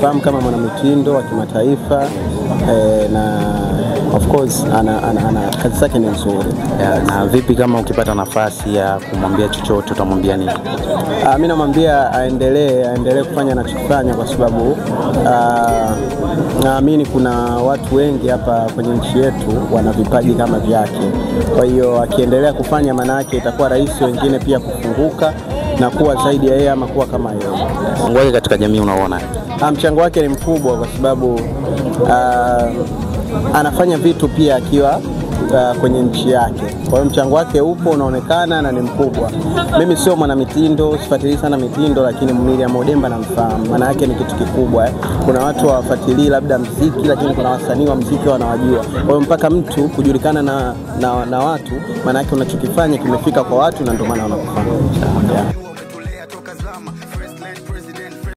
Namfahamu kama mwanamitindo wa kimataifa, na of course ana kazi zake ni nzuri. Yeah, na vipi kama ukipata nafasi ya kumwambia chochote utamwambia nini? Mimi namwambia aendelee kufanya anachofanya kwa sababu naamini kuna watu wengi hapa kwenye nchi yetu wana vipaji kama vyake. Kwa hiyo akiendelea kufanya, maana yake itakuwa rahisi wengine pia kufunguka na kuwa zaidi ya yeye ama kuwa kama yeye. Mchango wake katika jamii unaona? Mchango wake ni mkubwa kwa sababu anafanya vitu pia akiwa kwenye nchi yake. Kwa hiyo mchango wake upo, unaonekana na ni mkubwa. Mimi sio mwanamitindo, sifuatilii sana mitindo, lakini Miriam Odemba namfahamu. Maana yake ni kitu kikubwa. Kuna watu hawafuatilii labda muziki, lakini kuna wasanii wa muziki wanawajua. Kwa hiyo mpaka mtu kujulikana na watu, maana yake unachokifanya kimefika kwa watu na ndio maana wanakufahamu. Yeah.